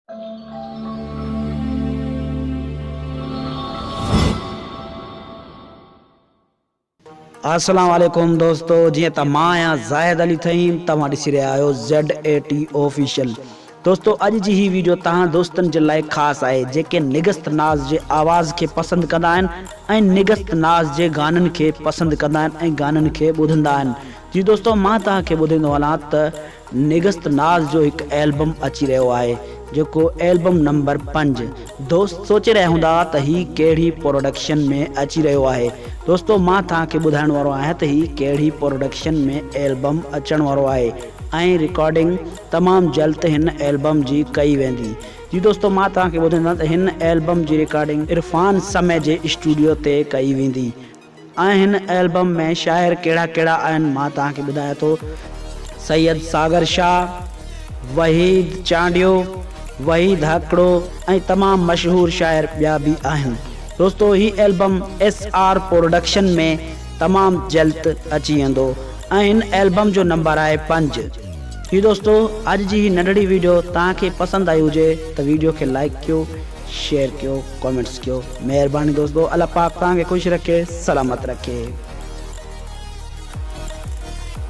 السلام عليڪم دوستو جيئن ته مان آهيان زاهد علي ٿهيم توهان ڏسي رهيا آهيو زيڊ اي ٽي آفيشل دوستو اڄ جي هي ويڊيو توهان دوستن جي لاء خاص آهي جيڪي نگست ناز جي آواز کي پسند ڪندا آهن ۽ نگست ناز جي گانن کي پسند ڪندا آهن ۽ گانن کي ٻڌندا آهن جي دوستو مان توهان کي ٻڌيندو هلان ته نگست ناز جو هڪ البم اچي رهيو آهي جيڪو البم نمبر پنج دوست سوچي رهيا هوندا ته هي ڪهڙي پروڊڪشن ۾ اچي رهيو آهي دوستو مان توهان کي ٻڌائڻ وارو آهيان ته هي ڪهڙي پروڊڪشن ۾ البم اچڻ وارو آهي ۽ رڪارڊنگ تمام جلد هن البم جي ڪئي ويندي جي دوستو مان توهان کي ٻڌائيندس ته هن البم جي رڪارڊنگ عرفان سمي جي اسٽوڊيو تي ڪئي ويندي ۽ هن البم ۾ شاعر ڪهڙا ڪهڙا آهن مان توهان کي ٻڌايان ٿو سيد ساگر شاهه، وحيد چانڊيو، وحيد هڪڙو ۽ تمام مشهور شاعر ٻيا به آهن. دوستو هي البم ايس آر پروڊڪشن ۾ تمام جلد اچي ويندو ۽ هن البم جو نمبر آهي پنج. جي دوستو اڄ جي هي ننڍڙي ويڊيو توهان کي پسند آئي هجي ته ويڊيو کي لائيڪ ڪيو شيئر ڪيو ڪامينٽس ڪيو مهرباني دوستو الله پاڪ توهان کي خوش رکي سلامت رکي.